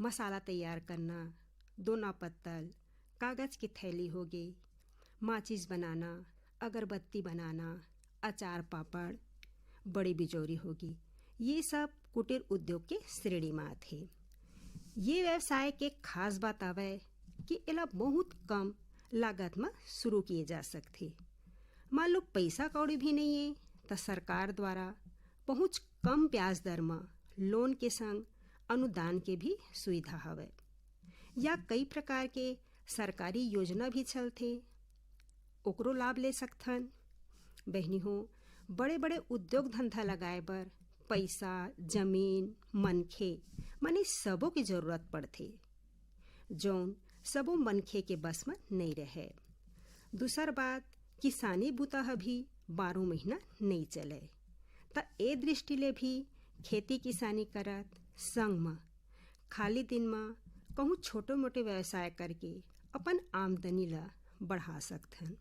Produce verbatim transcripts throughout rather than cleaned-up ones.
मसाला तैयार करना, दोना पत्तल, कागज के थैली होगे, माचिस बनाना, अगरबत्ती बनाना, अचार पापड़ बड़ी बिजौरी होगे, ये सब कुटीर उद्योग के श्रेणी म आथे। ये व्यवसाय के खास बात आवय कि एला बहुत कम लागत म शुरू किए जा सकथे। मान लो पैसा कौड़ी भी नइये, त सरकार द्वारा बहुत कम ब्याज दर म लोन के संग अनुदान के भी सुविधा हवय। या कई प्रकार के सरकारी योजना भी चलथे, ओकरो लाभ ले सकथन। बहिनी हो, बड़े-बड़े उद्योग धंधा लगाए बर पइसा, जमीन, मनखे, माने सबो के जरूरत पड़थे, जौन सबो मनखे के बस म नइ रहय। दूसर बात, किसानी बूता ह भी बारहों महीना नइ चलय, त ए दृष्टि ले भी खेती किसानी करत संग म खाली दिन म कहूँ छोटे मोटे व्यवसाय करके अपन आमदनी ल बढ़ा सकथन।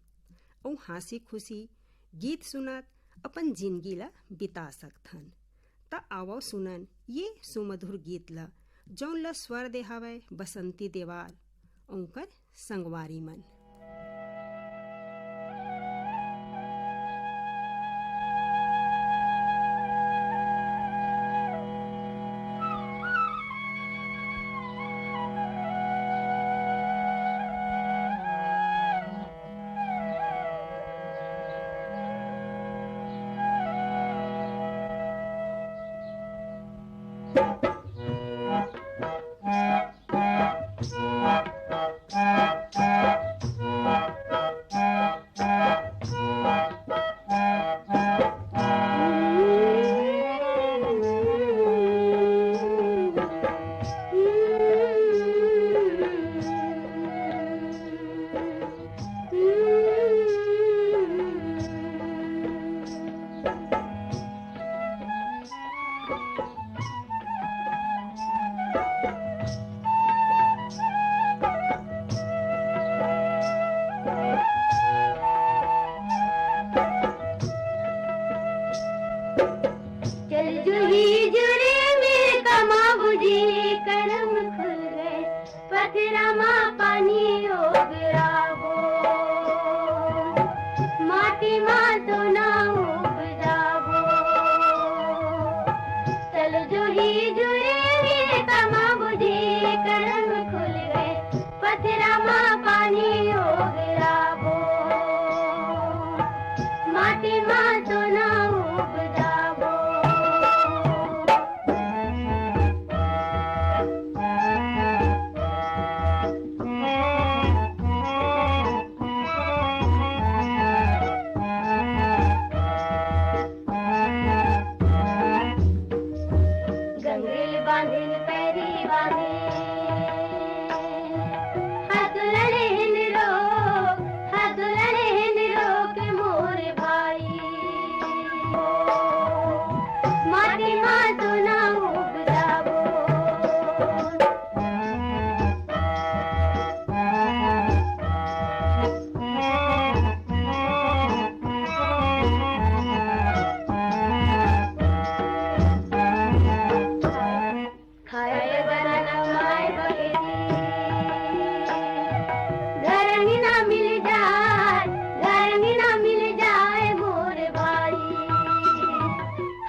अउ हाँसी खुशी गीत सुनत अपन जिनगी ल बिता सकथन। त आवव सुनन ये सुमधुर गीत ल, जौन ल स्वर दे हवय बसंती देवाल अउ उंकर संगवारी मन। चल जुही जुरे में कमा बुझी करम खुल गए, पथरा मा पानी ओगराबो, माटी मा सोना उपजाबो। चल जुही जुरे में कमा बुझी करम खुल गए, पथरा मा पानी ओगराबो, माटी मा सोना उपजाबो। गंगेल बांधिन पैरी बांधिन, हाथ दुलहिन रो, हाथ दुलहिन रो के मोर भाई। माटी मा सोना उपजाबो। खाए बना कमाए बखेती, घर अंगना मिल जाए, घर अंगना मिल जाए मोर भाई।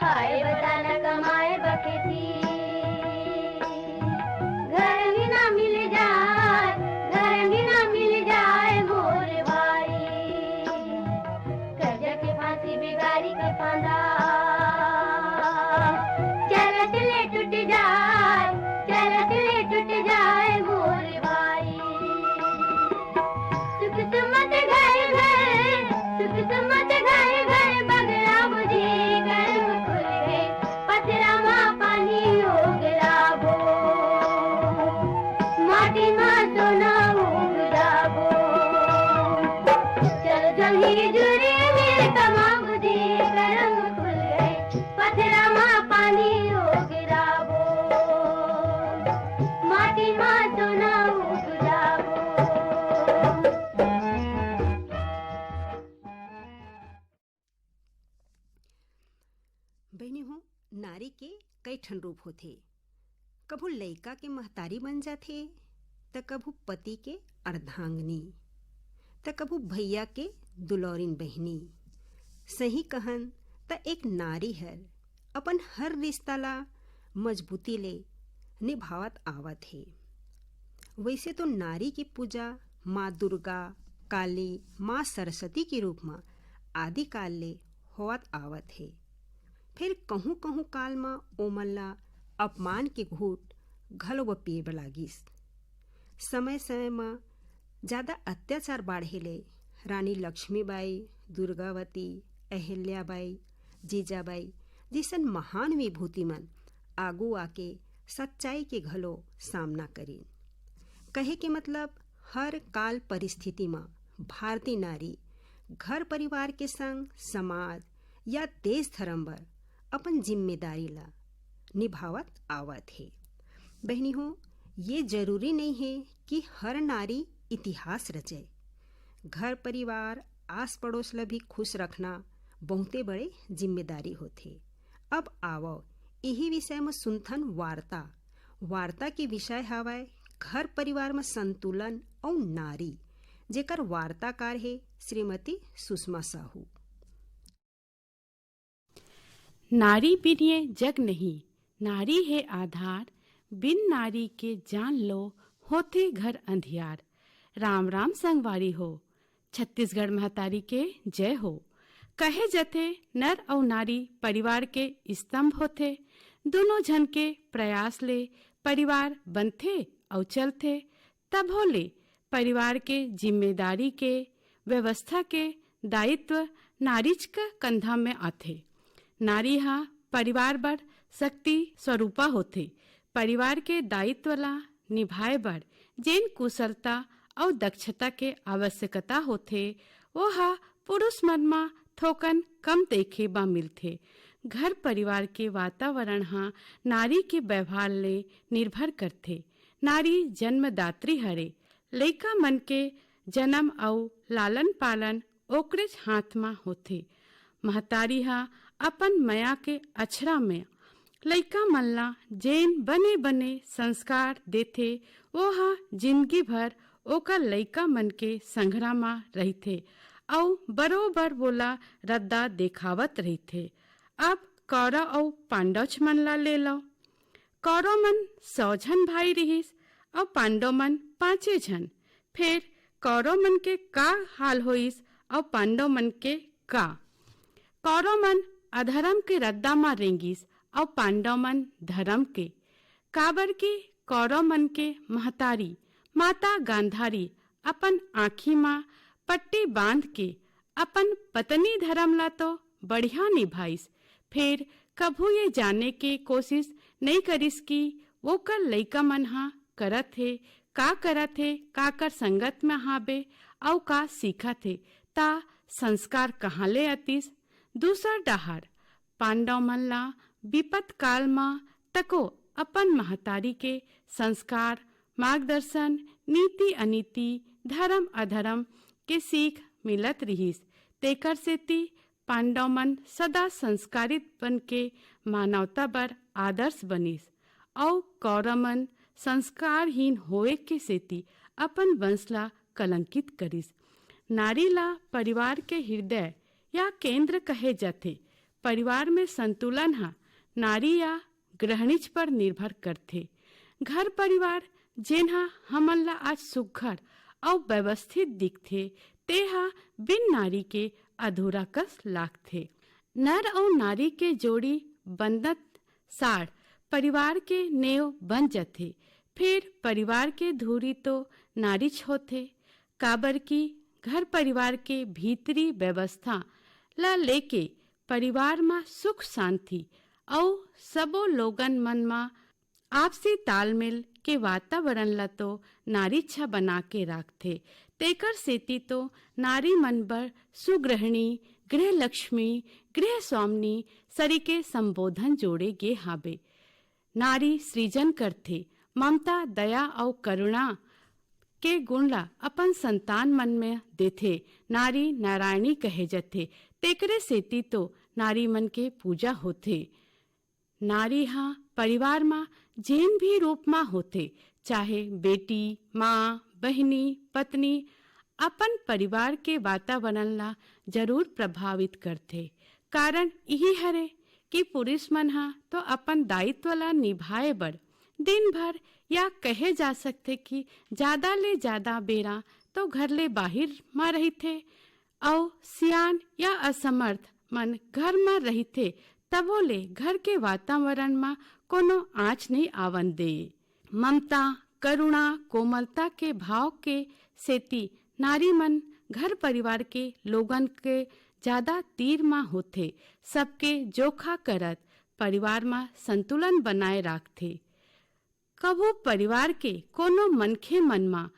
खाए बना कमाए बखेती, घर अंगना मिल जाए, घर अंगना मिल जाए मोर भाई। कर्जा के फांसी बिगाड़ी के फांदा, चलत ले टूट जाए, चलत ले टूट जाए मोर भाई। सुख सुमत घर घर, सुख सुमत घर घर बगरा बुझी करम खुल गए, पथरा मा पानी ओगराबो, माटी मा सोना उपजाबो। चल जल्दी जुरे में कमा बुझी करम खुल गए, पथरा मा पानी ओगराबो, माटी मा सोना उपजाबो। बहिनी हो, नारी के कई ठन रूप होथे। कभू लइका के महतारी बन जाथे, त कभू पति के अर्धांगिनी, त कभू भइया के दुलौरिन बहिनी। सही कहन, त एक नारी हर अपन हर रिश्ता ला मजबूती ले निभावत आवत हे। वइसे तो नारी के पूजा माँ दुर्गा, काली, माँ सरस्वती के रूप म आदिकाल ले होवत आवत हे। फेर कहूँ-कहूँ काल म ओमन ला अपमान के घूंट घलो ब पिए बर लागिस। समय-समय म जादा अत्याचार बाढ़े ले रानी लक्ष्मीबाई, दुर्गावती, अहिल्याबाई, जीजाबाई जइसन महान विभूति मन आगू आके सच्चाई के घलो सामना करिन। कहे के मतलब, हर काल परिस्थिति म भारतीय नारी घर परिवार के संग समाज या देश धर्म बर अपन जिम्मेदारी ला निभावत आवत हे। बहिनी हो, ये जरूरी नइ हे कि हर नारी इतिहास रचे। घर परिवार, आस पड़ोस ला भी खुश रखना बहुते बड़े जिम्मेदारी होथे। अब आवव, इही विषय म सुनथन वार्ता। वार्ता के विषय हवय घर परिवार म संतुलन अउ नारी, जेकर वार्ताकार हे श्रीमती सुषमा साहू। नारी बिन ये जग नहीं, नारी हे आधार, बिन नारी के जान लो, होथे घर अंधियार। राम राम संगवारी हो, छत्तीसगढ़ महतारी के जय हो। कहे जथे, नर अउ नारी परिवार के स्तंभ होथे। दूनों झन के प्रयास ले परिवार बनथे अउ चलथे। तभो ले परिवार के जिम्मेदारी के, व्यवस्था के दायित्व नारीच के कंधा में आथे। नारी ह परिवार बर शक्ति स्वरूपा होथे। परिवार के दायित्व ला निभाए बर जेन कुशलता अउ दक्षता के आवश्यकता होथे, वो ह पुरुष मन म थोकन कम देखे बर मिलथे। घर परिवार के वातावरण ह नारी के व्यवहार ले निर्भर करथे। नारी जन्मदात्री हरे। लइका मन के जन्म अउ लालन पालन ओकरेच हाथ म होथे। महतारी ह अपन मया के अछरा में लइका मन ला जेन बने-बने संस्कार देथे, वो ह जिनगी भर ओकर लइका मन के संघरा म रहिथे अउ बरोबर वोला रद्दा देखावत रहिथे। अब कौरव अउ पांडवच मन ला ले लव। कौरव मन सौ झन भाई रिहिस अउ पांडव मन पांचे झन। फेर कौरव मन के का हाल होइस अउ पांडव मन के का? कौरव मन अधरम के रद्दा म रेंगिस अउ पांडव मन धरम के। काबर कि कौरव मन के महतारी माता गांधारी अपन आँखी म पट्टी बांध के अपन पत्नी धरम ला तो बढ़िया निभाइस, फेर कभू ये जाने के कोशिश नइ करिस कि वोकर लइका मन ह करत हे, का करत हे, काकर संगत म हाबे अउ का सीखत हे, त संस्कार कहाँ ले आतिस? दूसर डहार पांडव मन ला बिपत काल म तको अपन महतारी के संस्कार, मार्गदर्शन, नीति अनीति, धरम अधरम के सीख मिलत रिहिस। तेकर सेती पांडव मन सदा संस्कारित बन के मानवता बर आदर्श बनिस, अउ कौरव मन संस्कारहीन होए के सेती अपन वंश ला कलंकित करिस। नारी ला परिवार के हृदय या केंद्र कहे जाथे। परिवार में संतुलन ह नारी या गृहिणीच पर निर्भर करथे। घर परिवार जेन ह हमन ला आज सुघ्घर अउ व्यवस्थित दिखथे, ते ह बिन नारी के अधूरा कस लागथे। नर अउ नारी के जोड़ी बनत सार परिवार के नेव बन जथे। फेर परिवार के धूरी तो नारीच होथे, काबर कि घर परिवार के भीतरी व्यवस्था ल लेके परिवार म सुख शांति अउ सबो लोगन मन म आपसी तालमेल के वातावरण ल तो नारीच ह बना के राखथे। तेकर सेती तो नारी मन बर सुगृहिणी, गृहलक्ष्मी, गृह स्वामिनी सरीके संबोधन जोड़े गे हाबे। नारी सृजन करथे, ममता, दया अउ करुणा के गुण ला अपन संतान मन में देथे। नारी नारायणी कहे जथे, तेकरे सेती तो नारी मन के पूजा होथे। नारी ह परिवार म जेन भी रूप म होथे, चाहे बेटी, माँ, बहिनी, पत्नी, अपन परिवार के वातावरण ला जरूर प्रभावित करथे। कारण इही हरे कि पुरुष मन ह तो अपन दायित्व ला निभाए बर दिन भर, या कहे जा सकथे कि ज्यादा ले ज्यादा बेरा तो घर ले बाहिर म रहिथे, अउ सियान या असमर्थ मन घर म रहिथे, तभो ले घर के वातावरण म कोनो आँच नइ आवन दे। ममता, करुणा, कोमलता के भाव के सेती नारी मन घर परिवार के लोगन के जादा तीर म होथे, सबके जोखा करत परिवार म संतुलन बनाए राखथे। कभू परिवार के कोनो मनखे मन म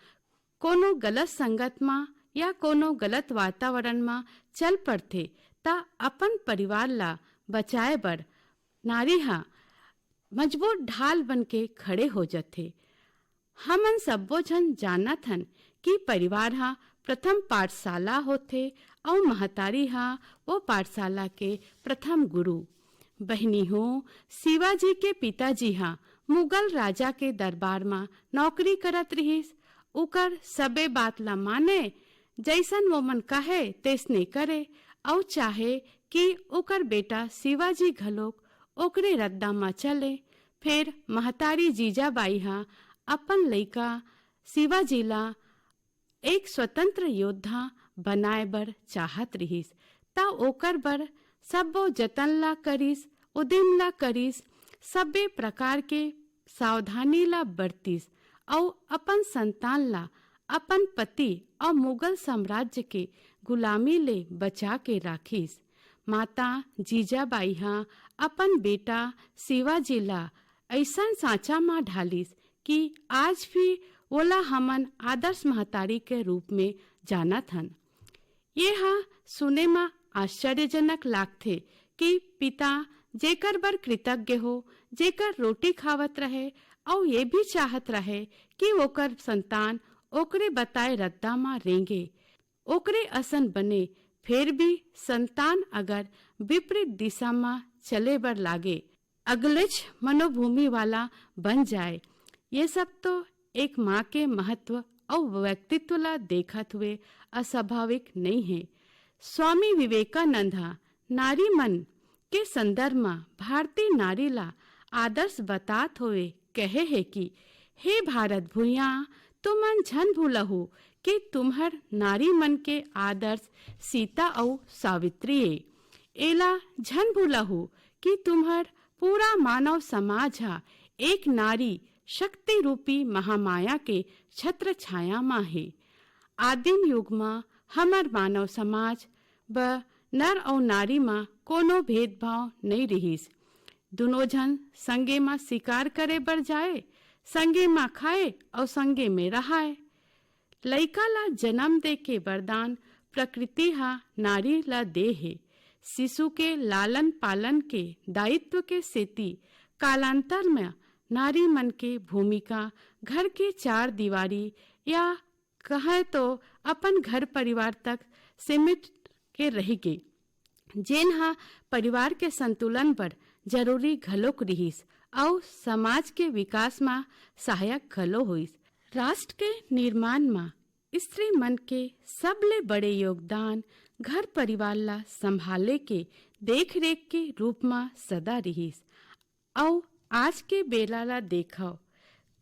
कोनो गलत संगत म या कोनो गलत वातावरण म चल पड़थे, त अपन परिवार ला बचाए बर नारी ह मजबूत ढाल बन के खड़े हो जथे। हमन सब्बो झन जानत हन कि परिवार ह प्रथम पाठशाला होथे, अउ महतारी ह वो पाठशाला के प्रथम गुरु। बहिनी हो, शिवाजी के पिताजी ह मुगल राजा के दरबार म नौकरी करत रिहिस। उकर सबे बात ला माने, जइसन वो मन कहे तइसने करे, अउ चाहे कि उकर बेटा शिवाजी घलोक ओकरे रद्दा म चले। फेर महतारी जीजाबाई ह अपन लइका शिवाजी ला एक स्वतंत्र योद्धा बनाए बर चाहत रिहिस, त ओकर बर सब्बो जतन ला करिस, उदिम ला करिस, सब्बे प्रकार के सावधानी ला बरतिस, अउ अपन संतान ला अपन पति अउ मुगल साम्राज्य के गुलामी ले बचा के राखिस। माता जीजाबाई ह अपन बेटा शिवाजी ला अइसन सांचा म ढालिस कि आज भी ओला हमन आदर्श महतारी के रूप में जानत हन। ये ह सुने म आश्चर्यजनक लागथे कि पिता जेकर बर कृतज्ञ हो, जेकर रोटी खावत रहे, अउ ये भी चाहत रहे कि ओकर संतान ओकरे बताए रद्दा म रेंगे, ओकरे असन बने, फेर भी संतान अगर विपरीत दिशा म चले बर लागे, अगलेच मनोभूमि वाला बन जाए, ये सब तो एक माँ के महत्व अउ व्यक्तित्व ला देखत हुए अस्वाभाविक नइ हे। स्वामी विवेकानंद ह नारी मन के संदर्भ म भारतीय नारी ला आदर्श बतात हुए कहे हे कि हे भारत भुइयां, तुमन झन भूलहू कि तुम्हर नारी मन के आदर्श सीता अउ सावित्री ए। एला झन भूलहू कि तुम्हर पूरा मानव समाज ह एक नारी शक्ति रूपी महामाया के छत्र छाया म हे। आदिम युग म हमर मानव समाज ब नर अउ नारी म कोनो भेदभाव नइ रिहिस। दुनों झन संगे म शिकार करे बर जाए, संगे म खाए अउ संगे में रहाए। लइका ला जन्म दे के वरदान प्रकृति ह नारी ला दे हे। शिशु के लालन पालन के दायित्व के सेती कालांतर म नारी मन के भूमिका घर के चार दीवारी या कहे तो अपन घर परिवार तक सीमित के रहि गे, जेन ह परिवार के संतुलन बर जरूरी घलोक रिहिस अउ समाज के विकास म सहायक घलो होइस। राष्ट्र के निर्माण म स्त्री मन के सबले बड़े योगदान घर परिवार ला संभाले के देखरेख के रूप म सदा रिहिस। अउ आज के बेला ला देखव,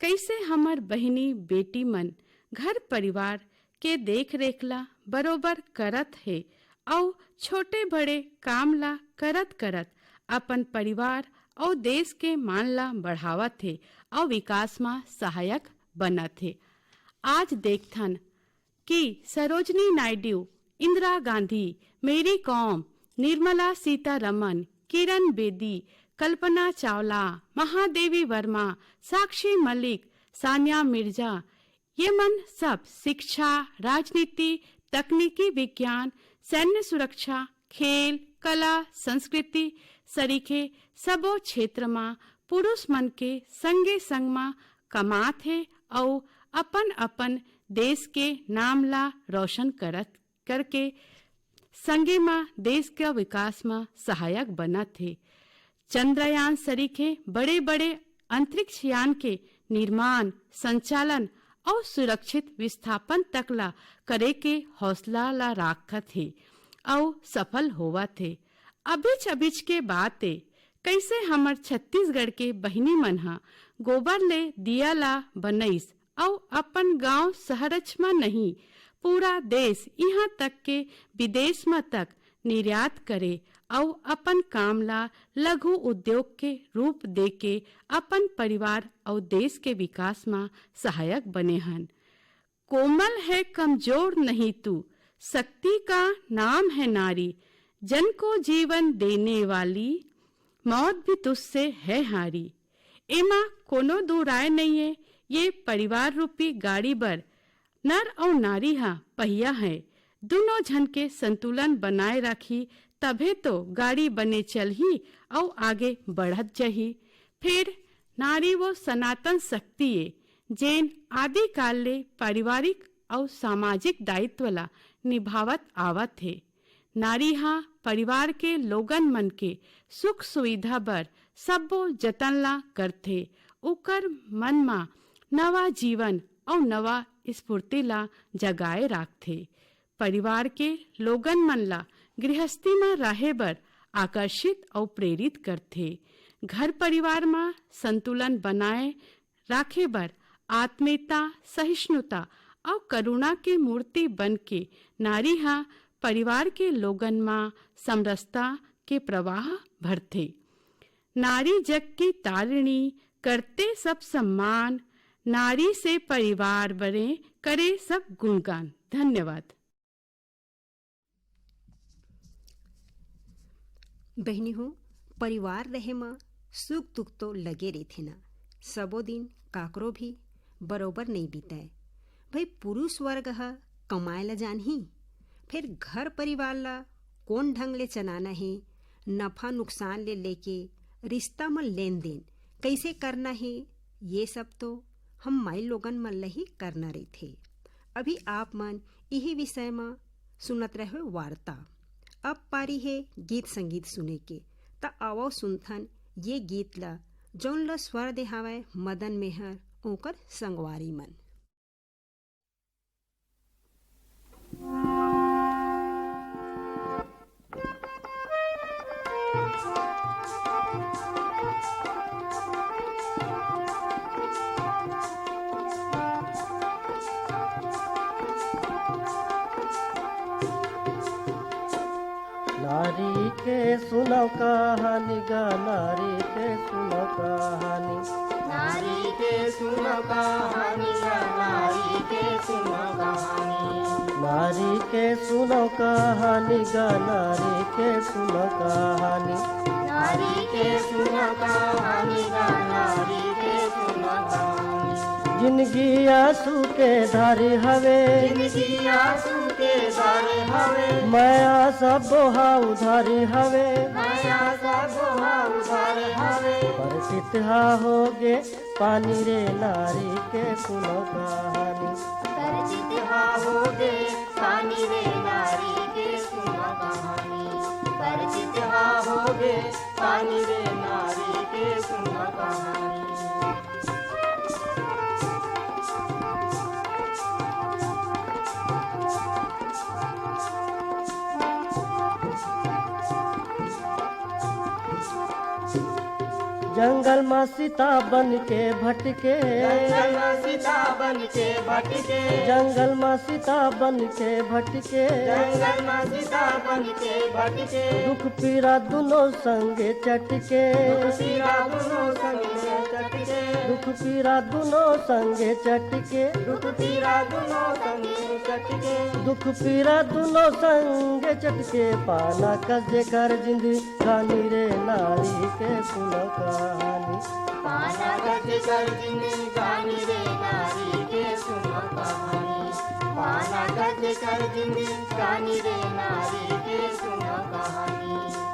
कइसे हमर बहिनी बेटी मन घर परिवार के देखरेख ला बरोबर करत हे अउ छोटे बड़े काम ला करत करत अपन परिवार अउ देश के मान ला बढ़ावत हे अउ विकास म सहायक बनत हे। आज देखथन कि सरोजनी नायडू, इंदिरा गांधी, मेरी कॉम, निर्मला सीतारमन, किरण बेदी, कल्पना चावला, महादेवी वर्मा, साक्षी मलिक, सानिया मिर्जा, ये मन सब शिक्षा, राजनीति, तकनीकी विज्ञान, सैन्य सुरक्षा, खेल, कला, संस्कृति सरीखे सबो क्षेत्र म पुरुष मन के संगे संग म कमात हे अउ अपन अपन देश के नाम ला रोशन करत करके संगे म देश के विकास म सहायक बनत हे। चंद्रयान सरीखे बड़े-बड़े अंतरिक्ष यान के निर्माण, संचालन अउ सुरक्षित विस्थापन तक ला करे के हौसला ला राखत हे अउ सफल होवत हे। अबिच-अबिच के बात ए, कइसे हमर छत्तीसगढ़ के बहिनी मन ह गोबर ले दिया ला बनइस अउ अपन गांव सहरच म नहीं, पूरा देश, इहां तक के विदेश म तक निर्यात करे अउ अपन काम ला लघु उद्योग के रूप दे के अपन परिवार अउ देश के विकास म सहायक बने हन। कोमल है कमजोर नहीं तू, शक्ति का नाम है नारी, जन को जीवन देने वाली, मौत भी तुझसे है हारी। एमा कोनो दू राय नइये, ये परिवार रूपी गाड़ी बर नर अउ नारी ह पहिया है, दुनों झन के संतुलन बनाए राखी, तभे तो गाड़ी बने चलही अउ आगे बढ़त जही। फिर नारी वो सनातन शक्ति ए, जेन आदिकाल ले पारिवारिक अउ सामाजिक दायित्व ला निभावत आवत हे। नारी ह परिवार के लोगन मन के सुख सुविधा बर सब्बो जतन ला करथे, उकर मन म नवा जीवन अउ नवा स्फूर्ति ला जगाए राखथे। परिवार के लोगन मन ला गृहस्थी म रहे बर आकर्षित अउ प्रेरित करथे। घर परिवार म संतुलन बनाए राखे बर आत्मीयता, सहिष्णुता अउ करुणा के मूर्ति बन के नारी ह परिवार के लोगन म समरसता के प्रवाह भरथे। नारी जग की तारिणी, करते सब सम्मान, नारी से परिवार बने, करे सब गुणगान। धन्यवाद। बहिनी हो, परिवार रहे म सुख दुख तो लगे रहिथे ना, सबो दिन काकरो भी बरोबर नइ बीतय। भई पुरुष वर्ग ह कमाए ल जानही, फेर घर परिवार ल कोन ढंग ले चलाना हे, नफा नुकसान ले लेके रिश्ता म लेन देन कइसे करना हे, ये सब तो हम माई लोगन मन ल ही करना रहिथे। अभी आप मन इही विषय म सुनत रहे वार्ता। अब पारी हे गीत संगीत सुने के, त आवव सुनथन ये गीत ल, जौन ल स्वर दे हावय मदन मेहर, ओकर संगवारी मन। नारी के सुनव कहानी गा, नारी के सुनव कहानी। नारी के सुनव कहानी गा, नारी के सुनव कहानी। नारी के सुनव कहानी गा, नारी के सुनव कहानी। नारी के सुनव कहानी गा, नारी के सुनव कहानी। जिनगी आंसू के धारी हवे। जिनगी आंसू के धारी हवे। मया सब बोहा उधारी हवे। मया सब बोहा उधारी हवे। परिचित हा होगे पानी रे, नारी के सुनव कहानी। परिचित हा होगे पानी रे, नारी के सुनव कहानी। परिचित हा होगे पानी रे, नारी के सुनव कहानी। जंगल म सीता बन के भटके। जंगल म सीता बन के भटके। जंगल म सीता बन के भटके। जंगल म सीता बन के भटके। दुख पीरा दुनो संगे चटके। दुख पीरा दुनो संगे चटके। दुख पीरा दुनो संगे चटके। दुख पीरा दुनो संगे चटके। दुख पीरा दुनो संगे चटके। पाना कस जेकर जिंदगानी रे, नारी के सुनव कहानी। पाना कस जेकर जिंदगानी रे, नारी के सुनव कहानी। पाना कस जेकर जिंदगानी रे, नारी के सुनव कहानी।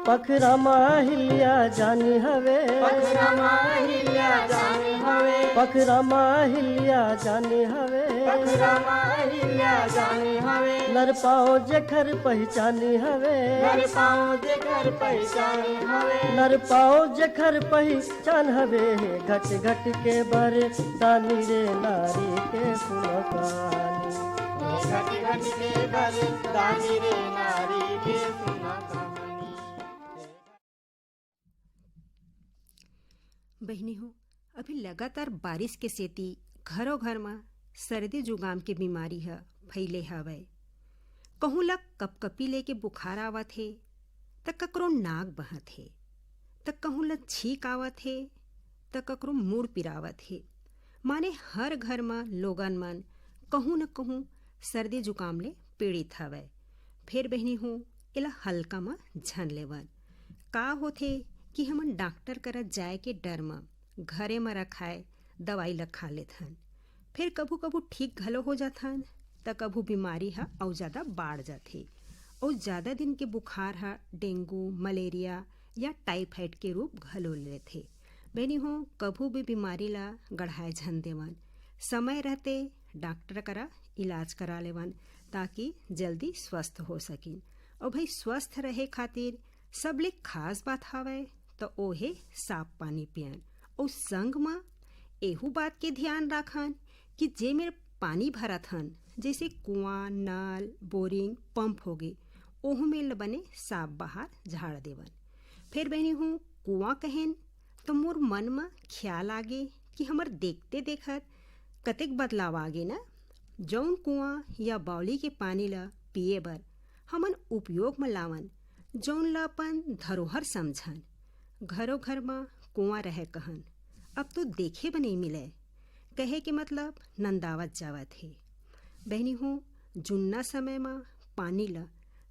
पखरा माहिल्या जानी हवे। पखरा माहिल्या जानी हवे। पखरा माहिल्या जानी हवे। पखरा माहिल्या जानी हवे। नर पाओ जेखर पहिचानी हवे। नर पाओ जेखर पहिचानी हवे। नर पाओ जेखर पहिचान हवे। घट घट के बर दानी रे नारी के सुनो कहानी। घट घट के बर दानी रे नारी के सुनो कहानी। बहिनी हो, अभी लगातार बारिश के सेती घरो घर म सर्दी जुकाम के बीमारी ह फैले हवय। कहूँ ल कपकपी लेके बुखार आवत हे, त ककरो नाक बहत हे, त कहूँ ल छींक आवत हे, त ककरो मुड़ पिरावत हे। माने हर घर म लोगन मन कहूँ न कहूँ सर्दी जुकाम ले पीड़ित हवय। फेर बहिनी हो, एला हल्का म झन लेवन। का होथे कि हमन डॉक्टर करा जाए के डर म घरे म रखाए दवाई ल खा लेथन। फेर कभू-कभू ठीक घलो हो जाथन, त कभू बीमारी ह अउ जादा बाढ़ जाथे। अउ जादा दिन के बुखार ह डेंगू, मलेरिया या टाइफाइड के रूप घलो ले लेथे। बहिनी हो, कभू भी बीमारी ला गढ़ाए झन देवन। समय रहते डॉक्टर करा इलाज करा लेवन, ताकि जल्दी स्वस्थ हो सकिन। अउ भाई, स्वस्थ रहे खातिर सबले खास बात हवय, त ओ हे साफ पानी पियन। अउ संग म एहू बात के ध्यान राखन कि जे मेर पानी भरत हन, जइसे कुआं, नल, बोरिंग, पंप होगे, ओहू मेर ल बने साफ बाहर झाड़ देवन। फेर बहिनी हो, कुआं कहेन, त मोर मन म ख्याल आगे कि हमर देखते देखत कतेक बदलाव आगे न। जउन कुआं या बावली के पानी ल पिए बर हमन उपयोग म लावन, जउन ल अपन धरोहर समझन, घरो घर म कुआं रहय कहन, अब तो देखे बर नइ मिलय। कहे के मतलब नंदावत जावत हे। बहिनी हो, जुन्ना समय म पानी ल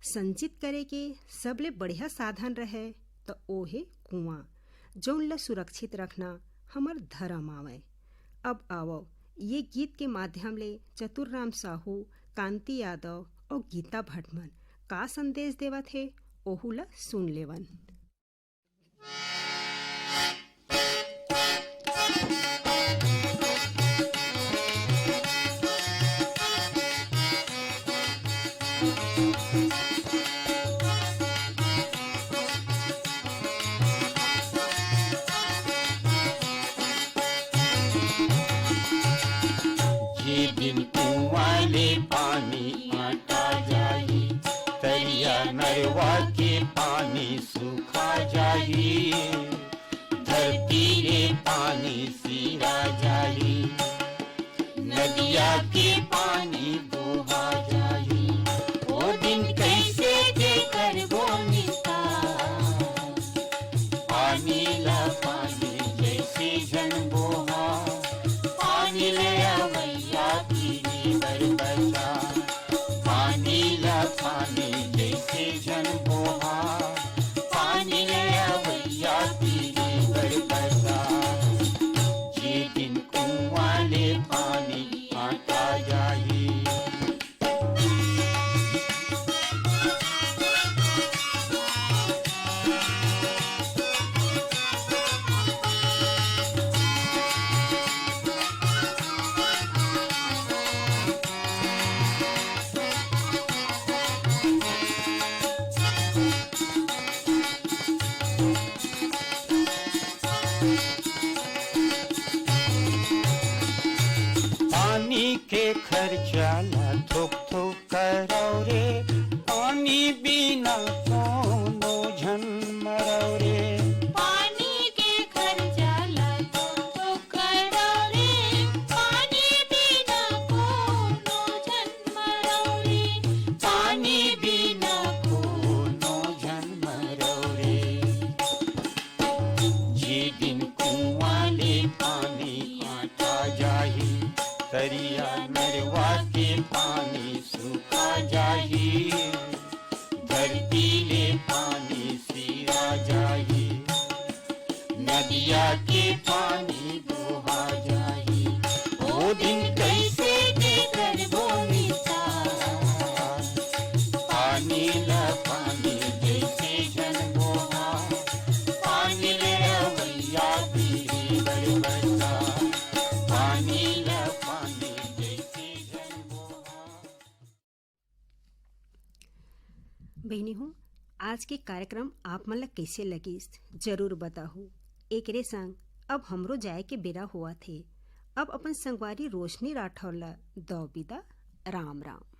संचित करे के सबले बढ़िया साधन रहय, त ओ हे कुआं, जउन ल सुरक्षित रखना हमर धरम आवय। अब आवव, ये गीत के माध्यम ले चतुर राम साहू, कांति यादव अउ गीता भट्ट मन का संदेश देवत हे, ओहू ल सुन लेवन। जे दिन कुआं ले पानी आटा जाही, तरिया नरवा के पानी सूखा जाही, धरती ले पानी सीरा जाही, नदिया के पानी बोहा जाही। ओ दिन कैसे के करबो निस्तार? पानी ला पानी जैसे झन बोहा, पानी ले अवैया पीने बर बचा। पानी ला पानी जैसे झन बोहा, पानी ले अवैया पीने बर बचा। जे दिन कुआं ले पानी आटा जाही। पानी के खर्चा ला थोक थोक करव रे, पानी बिना कोनो झन मरव रे। पानी के खर्चा ला थोक थोक करव रे, पानी बिना कोनो झन मरव रे। पानी बिना कोनो झन मरव रे। जे दिन कुआं ले पानी आटा जाही, तरिया नरवा के पानी सूखा जाही, धरती ले पानी सीरा जाही, नदिया के पानी बोहा जाही। ओ दिन कैसे के करबो निस्तार? पानी ला पानी जैसे झन बोहा। बहिनी हो, आज के कार्यक्रम आप मन ला कइसे लगिस, जरूर बताहू। एकरे संग अब हमरो जाए के बेरा होवत हे। अब अपन संगवारी रोशनी राठौर ला दव बिदा, राम राम।